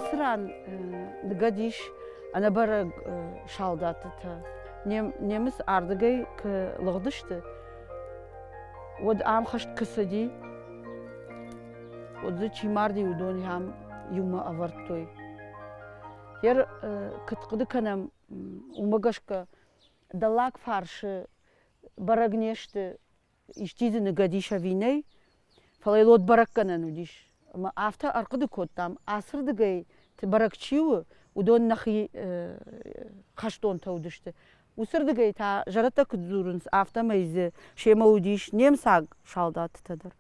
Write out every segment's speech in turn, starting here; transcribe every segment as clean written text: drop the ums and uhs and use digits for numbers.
Ацы ран ныгӕд ис ӕнӕбӕрӕг салдатытӕ. Немыц ардыгӕй куы лыгъдысты, уӕд ам хӕст куы цыди, уӕд дзы чи марди, уыдон ам иумӕ ӕвӕрдтой. Йер куыд хъуыды кӕнӕм, уымӕ гӕсгӕ дӕллаг фарсы бӕрӕг не сты, исчи дзы ныгӕд ис ӕви нӕй, фӕлӕ йыл уӕд бӕрӕггӕнӕн уыдис. Ӕмӕ афтӕ ӕрхъуыды кодтам, ацырдыгӕй бӕрӕг чи у, уыдон нӕхи хӕстонтӕ уыдысты. Уыцырдыгӕй та зӕрӕдтӕ куыд дзурынц, афтӕмӕй дзы семӕ уыдис немыцаг салдаттӕ дӕр,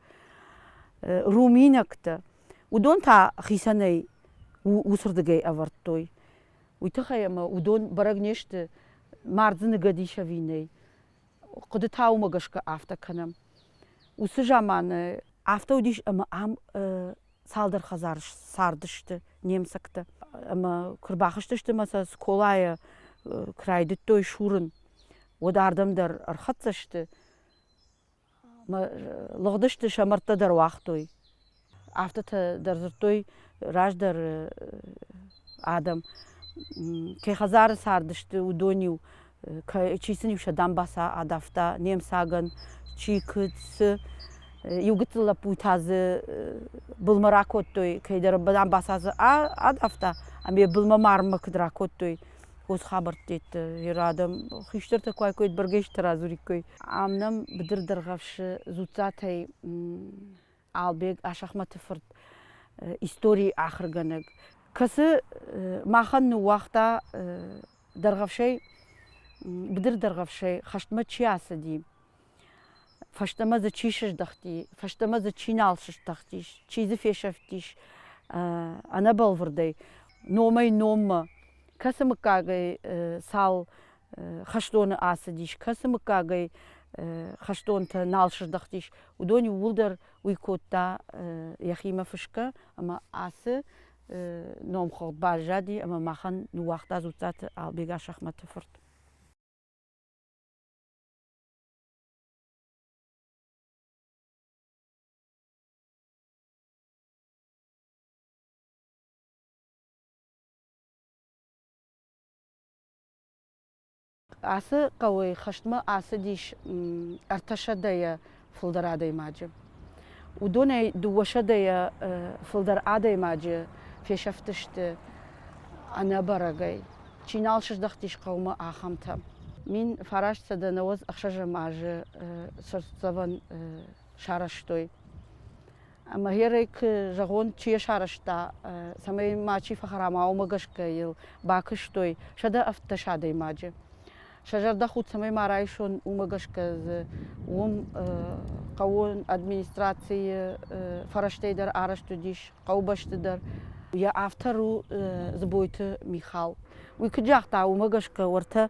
руминӕгтӕ. Уыдон та хицӕнӕй уыцырдыгӕй ӕвӕрдтой. Уый тыххӕй ӕмӕ уыдон бӕрӕг не сты, мард дзы ныгӕд ис ӕви нӕй. Хъуыды та уымӕ гӕсгӕ афтӕ кӕнӕм. Уыцы заманы афтӕ уыдис, ӕмӕ ам цалдӕр хӕдзары цардысты немыцӕгтӕ. Ӕмӕ куы рбахызтысты ӕмӕ сӕ скъолайӕ куы райдыдтой сурын, уӕд ардӕм дӕр ӕрхӕццӕ сты. Ӕмӕ лыгъдысты, сӕ мӕрдтӕ дӕр уагътой. Афтӕтӕ дӕр дзырдтой раздӕр адӕм. Кӕй хӕдзары цардысты, уыдон-иу, чи сын-иу сӕ дамбаца адавта немыцагӕн, чи куыд, цы. Иу гыццыл лӕппу та дзы былмӕ ракодтой, кӕйдӕр дамбаца дзы адавта, ӕмӕ йӕ былмӕ марынмӕ куыд ракодтой, уыцы хабӕрттӕ адӕм хистӕртӕ куы айкой, бӕргӕ исты радзуриккой. Ам нӕм быдыр Дӕргъӕвсы Дзуццатӕй Албег Асӕхмӕты фырт историйы ахуыргӕнӕг, кӕцы махӕн ныууагъта Дӕргъӕвсӕй, быдыр Дӕргъӕвсӕй хӕстмӕ чи ацыди, фӕстӕмӕ дзы чи сыздӕхти, фӕстӕмӕ дзы чи нал сыздӕхтис, чи дзы фесӕфтис ӕнӕбӕлвырдӕй, номӕй номмӕ, кӕцы мыггагӕй цал хӕстоны ацыдис, кӕцы мыггагӕй хӕстонтӕ нал сыздӕхтис, уыдон иууылдӕр уый кодта йӕхимӕ фысгӕ ӕмӕ ацы номхыгъд баззади ӕмӕ махӕн ныууагъта Дзуццаты Албег Асӕхмӕты фырт. Ацы хъӕуӕй хӕстмӕ ацыдис ӕртӕсӕдӕйӕ фылдӕр адӕймаджы. Уыдонӕй дыууӕсӕдӕйӕ фылдӕр адӕймаджы фесӕфтысты ӕнӕбӕрӕгӕй. Чи нал сыздӕхтис хъӕумӕ, ахӕмтӕ. 1996 азы цыртдзӕвӕн сарӕзтой. Ӕмӕ гъерӕй куы зӕгъон, чи йӕ сарӕзта, цӕмӕй мачи фӕхӕрама, уымӕ гӕсгӕ йыл бакуыстой 117 адӕймаджы. Сӕ зӕрдӕхудт цӕмӕй ма райсон, уымӕ гӕсгӕ дзы уым хъӕууон администрацийы фӕрӕзтӕй дӕр арӕзт уыдис, хъӕубӕсты дӕр. Йӕ автор у Дзыбойты Михал. Уый куыд загъта, уымӕ гӕсгӕ уӕртӕ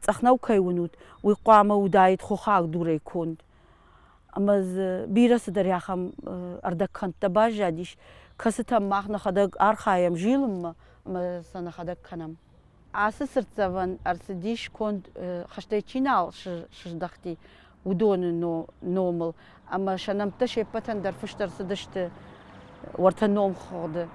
цъӕхнӕу кӕй уынут, уый хъуамӕ уыдаид хохаг дурӕй конд. Ӕмӕ дзы бирӕ цыдӕр ахӕм ӕрдӕгкӕндтӕ баззадис, кӕцытӕм мах нӕхӕдӕг архайӕм зилынмӕ ӕмӕ сӕ нӕхӕдӕг кӕнӕм. Ацы цыртдзӕвӕн ӕрцыдис конд, хӕстӕй чи нал сыздӕхти, уыдоны номыл, ӕмӕ сӕ нӕмттӕ се ппӕтӕн дӕр фыст ӕрцыдысты уӕртӕ номхыгъды.